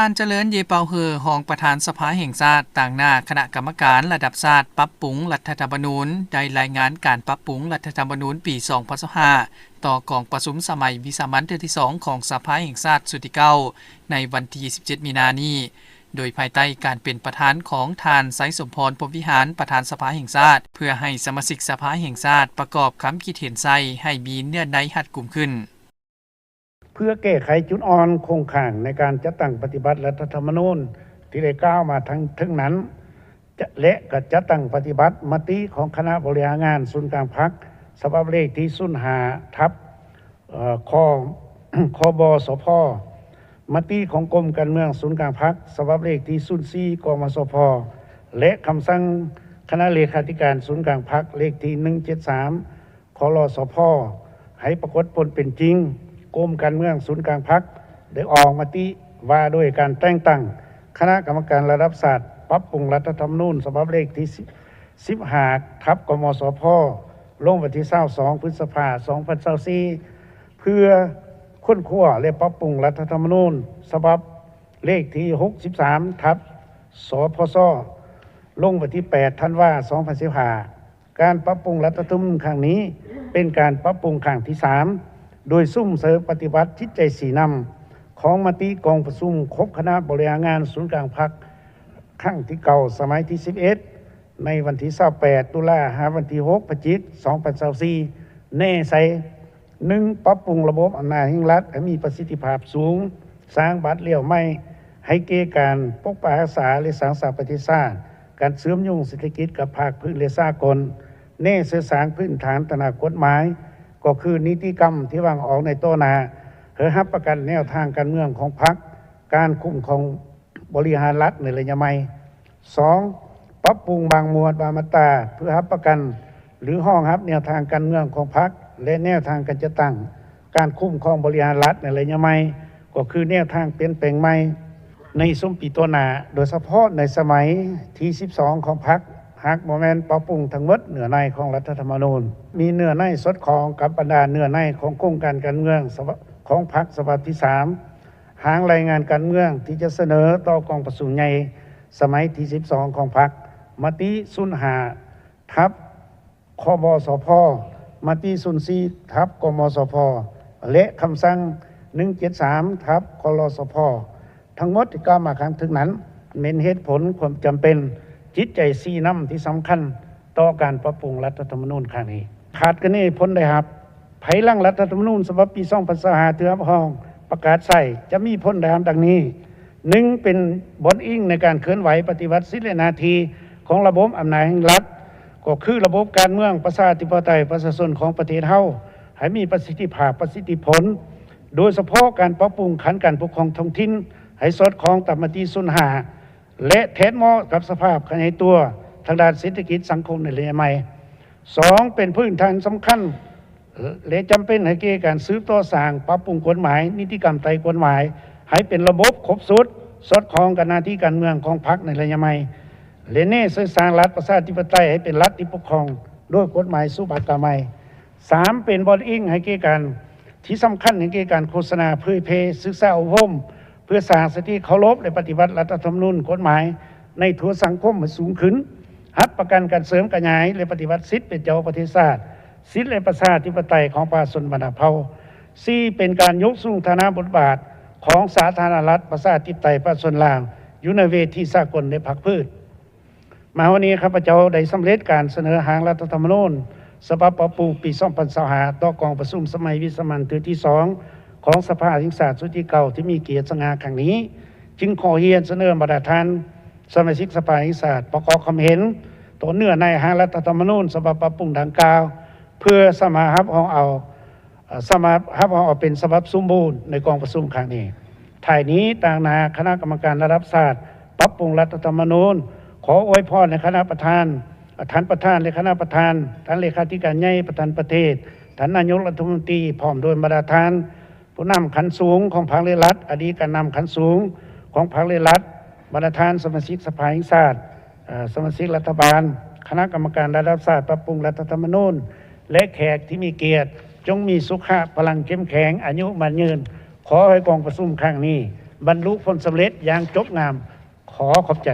ທ່ານ ຈະເລີນ ເຢເປົາເຮີ ຮອງປະທານສະພາແຫ່ງຊາດ ຕາງໜ້າຄະນະກຳມະການລະດັບຊາດປັບປຸງລັດຖະທຳມະນູນ ໄດ້ລາຍງານການປັບປຸງລັດຖະທຳມະນູນປີສອງພັນຊາວຫ້າ ຕໍ່ກອງປະຊຸມສະໄໝວິສາມັນເທື່ອທີສອງຂອງສະພາແຫ່ງຊາດຊຸດທີເກົ້າ ໃນວັນທີຊາວເຈັດ ມີນານີ້ ໂດຍພາຍໃຕ້ການເປັນປະທານຂອງທ່ານ ໄຊສົມພອນ ພົມວິຫານ ປະທານສະພາແຫ່ງຊາດ ເພື່ອໃຫ້ສະມາຊິກສະພາແຫ່ງຊາດປະກອບຄຳຄິດເຫັນໃສ່ໃຫ້ມີເນື້ອໃນຮັດກຸມຂຶ້ນ. ເພື່ອແກ້ໄຂຈຸດອ່ອນຄົງຄ້າງໃນການຈັດຕັ້ງປະຕິບັດລັດຖະທຳມະນູນທີ່ໄດ້ກ່າວມາທາງເທິງນັ້ນ ຈະ ແລະ ກໍຈັດຕັ້ງປະຕິບັດມະຕິຂອງຄະນະບໍລິຫານງານສູນກາງພັກ ສະບັບເລກທີສູນຫ້າ ທັບ ເອີ ຄ ຄບສພ, ມະຕິຂອງກົມການເມືອງສູນກາງພັກ ສະບັບເລກທີສູນສີ່ ກມສພ ແລະ ຄຳສັ່ງຄະນະເລຂາທິການສູນກາງພັກ ເລກທີໜຶ່ງເຈັດສາມ ຄລສພ ໃຫ້ປາກົດຜົນເປັນຈິງ, ກົມການເມືອງສູນກາງພັກ ໄດ້ອອກມະຕິວ່າດ້ວຍການແຕ່ງຕັ້ງຄະນະກຳມະການລະດັບຊາດປັບປຸງລັດຖະທຳມະນູນ ສະບັບເລກທີສິບຫ້າ ທັບ ກມສພ ລົງວັນທີຊາວສອງ ພຶດສະພາ ສອງພັນຊາວສີ່ ເພື່ອຄົ້ນຄວ້າ ແລະ ປັບປຸງລັດຖະທຳມະນູນ ສະບັບເລກທີຫົກສິບສາມ ທັບ ສພຊ ລົງວັນທີແປດ ທັນວາ ສອງພັນຊາວຫ້າ. ການປັບປຸງລັດຖະທຳມະນູນຄັ້ງນີ້ ເປັນການປັບປຸງຄັ້ງທີສາມ ໂດຍສຸມເສີມປະຕິບັດຈິດໃຈຊີ້ນຳຂອງມະຕິກອງປະຊຸມຄົບຄະນະບໍລິຫານງານສູນກາງພັກ ຄັ້ງທີເກົ້າ ສະໄໝທີສິບເອັດ ໃນວັນທີຊາວແປດ ຕຸລາ ຫາວັນທີຫົກ ພະຈິກ ສອງພັນຊາວສີ່ ແນໃສ່ ໜຶ່ງ ປັບປຸງລະບົບອຳນາດແຫ່ງລັດໃຫ້ມີປະສິດທິພາບສູງ, ສ້າງບາດລ້ຽວໃໝ່ໃຫ້ແກ່ການປົກປັກຮັກສາ ແລະ ສ້າງສາປະເທດຊາດ, ການເຊື່ອມໂຍງເສດຖະກິດກັບພາກພື້ນ ແລະ ສາກົນ, ແນເສີດສ້າງພື້ນຖານທາງດ້ານກົດໝາຍ ກໍຄືນິຕິກຳທີ່ວາງອອກໃນຕໍ່ໜ້າ, ເພື່ອຮັບປະກັນແນວທາງການເມືອງຂອງພັກ, ການຄຸ້ມຄອງບໍລິຫານລັດໃນໄລຍະໃໝ່. ສອງ ປັບປຸງບາງໝວດບາງມາດຕາ ເພື່ອຮັບປະກັນ ຫຼື ຮອງຮັບແນວທາງການເມືອງຂອງພັກ ແລະ ແນວທາງການຈັດຕັ້ງການຄຸ້ມຄອງບໍລິຫານລັດໃນໄລຍະໃໝ່ ກໍຄືແນວທາງປ່ຽນແປງໃໝ່ໃນຊຸມປີຕໍ່ໜ້າ, ໂດຍສະເພາະໃນສະໄໝທີສິບສອງຂອງພັກ, ຫາກບໍ່ແມ່ນປັບປຸງທັງໝົດເນື້ອໃນຂອງລັດຖະທຳມະນູນ, ມີເນື້ອໃນສອດຄ່ອງກັບບັນດາເນື້ອໃນຂອງໂຄງການການເມືອງສະບັບ ຂອງພັກສະບັບທີສາມ, ຮ່າງລາຍງານການເມືອງທີ່ຈະສະເໜີຕໍ່ກອງປະຊຸມໃຫຍ່ສະໄໝທີສິບສອງຂອງພັກ, ມະຕິສູນຫ້າ ທັບ ຄບສພ, ມະຕິສູນສີ່ ທັບ ກມສພ ແລະ ຄຳສັ່ງໜຶ່ງເຈັດສາມ ທັບ ຄລສພ. ທັງໝົດທີ່ກ່າວມາຂ້າງເທິງນັ້ນ ແມ່ນເຫດຜົນຄວາມຈຳເປັນ, ຈິດໃຈຊີ້ນຳທີ່ສຳຄັນຕໍ່ການປັບປຸງລັດຖະທຳມະນູນຄັ້ງນີ້. ຄາດຄະເນຜົນໄດ້ຮັບ ພາຍຫຼັງລັດຖະທຳມະນູນສະບັບປີສອງພັນຊາວຫ້າຖືກຮັບຮອງປະກາດໃຊ້ ຈະມີຜົນໄດ້ຮັບດັ່ງນີ້: ໜຶ່ງ ເປັນບ່ອນອີງໃນການເຄື່ອນໄຫວປະຕິບັດສິດ ແລະ ໜ້າທີ່ຂອງລະບົບອຳນາດແຫ່ງລັດ, ກໍຄືລະບົບການເມືອງປະຊາທິປະໄຕປະຊາຊົນຂອງປະເທດເຮົາ ໃຫ້ມີປະສິດທິພາບ, ປະສິດທິຜົນ, ໂດຍສະເພາະການປັບປຸງຂັ້ນການປົກຄອງທ້ອງຖິ່ນໃຫ້ສອດຄ່ອງຕາມມະຕິສູນຫ້າ ແລະ ແທດເໝາະກັບສະພາບຂະຫຍາຍຕົວທາງດ້ານເສດຖະກິດສັງຄົມໃນໄລຍະໃໝ່. ສອງ ເປັນພື້ນຖານສຳຄັນ ແລະ ຈຳເປັນໃຫ້ແກ່ການສືບຕໍ່ສ້າງ, ປັບປຸງກົດໝາຍ, ນິຕິກຳໄຕກົດໝາຍ ໃຫ້ເປັນລະບົບຄົບຊຸດ, ສອດຄ່ອງກັບໜ້າທີ່ການເມືອງຂອງພັກໃນໄລຍະໃໝ່ ແລະ ແນເສີດສ້າງລັດປະຊາທິປະໄຕໃຫ້ເປັນລັດທີ່ປົກຄອງໂດຍກົດໝາຍສະບັບໃໝ່. ສາມ ເປັນບ່ອນອີງໃຫ້ແກ່ການ ທີ່ສຳຄັນໃຫ້ແກ່ການໂຄສະນາ, ເຜີຍແຜ່, ສຶກສາອົບຮົມ ເພື່ອສ້າງສະຕິເຄົາລົບ ແລະ ປະຕິບັດລັດຖະທຳມະນູນ, ກົດໝາຍໃນທົ່ວສັງຄົມໃຫ້ສູງຂຶ້ນ, ຮັບປະກັນການເສີມຂະຫຍາຍ ແລະ ປະຕິບັດສິດເປັນເຈົ້າປະເທດຊາດ, ສິດ ແລະ ປະຊາທິປະໄຕຂອງປະຊາຊົນບັນດາເຜົ່າ. ສີ່ ເປັນການຍົກສູງຖານະບົດບາດຂອງສາທາລະນະລັດປະຊາທິປະໄຕປະຊາຊົນລາວ ຢູ່ໃນເວທີສາກົນ ແລະ ພາກພື້ນ. ມາຮອດນີ້ ຂ້າພະເຈົ້າໄດ້ສຳເລັດການສະເໜີຮ່າງລັດຖະທຳມະນູນສະບັບປັບປຸງປີສອງພັນຊາວຫ້າ ຕໍ່ກອງປະຊຸມສະໄໝວິສາມັນເທື່ອທີສອງຂອງສະພາແຫ່ງຊາດຊຸດທີເກົ້າ ທີ່ມີກຽດສະຫງ່າຄັ້ງນີ້, ຈຶ່ງຂໍຮຽນສະເໜີບັນດາທ່ານສະມາຊິກສະພາແຫ່ງຊາດປະກອບຄຳເຫັນຕໍ່ເນື້ອໃນຮ່າງລັດຖະທຳມະນູນສະບັບປັບປຸງດັ່ງກ່າວ ເພື່ອສາມາດຮັບຮອງເອົາ ເອີ ສາມາດຮັບຮອງເອົາເປັນສະບັບສົມບູນໃນກອງປະຊຸມຄັ້ງນີ້. ທ້າຍນີ້, ຕາງໜ້າຄະນະກຳມະການລະດັບຊາດປັບປຸງລັດຖະທຳມະນູນ ຂໍອວຍພອນໃຫ້ຄະນະປະທານ, ທ່ານປະທານ ແລະ ຄະນະປະທານ, ທ່ານເລຂາທິການໃຫຍ່, ປະທານປະເທດ, ທ່ານນາຍົກລັດຖະມົນຕີ ພ້ອມດ້ວຍບັນດາທ່ານຜູ້ນຳຂັ້ນສູງຂອງພັກ ແລະ ລັດ, ອະດີດການນຳຂັ້ນສູງຂອງພັກ ແລະ ລັດ, ບັນດາທ່ານສະມາຊິກສະພາແຫ່ງຊາດ, ເອີ ສະມາຊິກລັດຖະບານ, ຄະນະກຳມະການລະດັບຊາດປັບປຸງລັດຖະທຳມະນູນ ແລະ ແຂກທີ່ມີກຽດ, ຈົ່ງມີສຸຂະພະລັງເຂັ້ມແຂງ, ອາຍຸໝັ້ນຍືນ. ຂໍໃຫ້ກອງປະຊຸມຄັ້ງນີ້ ບັນລຸຜົນສຳເລັດຢ່າງຈົບງາມ. ຂໍຂອບໃຈ.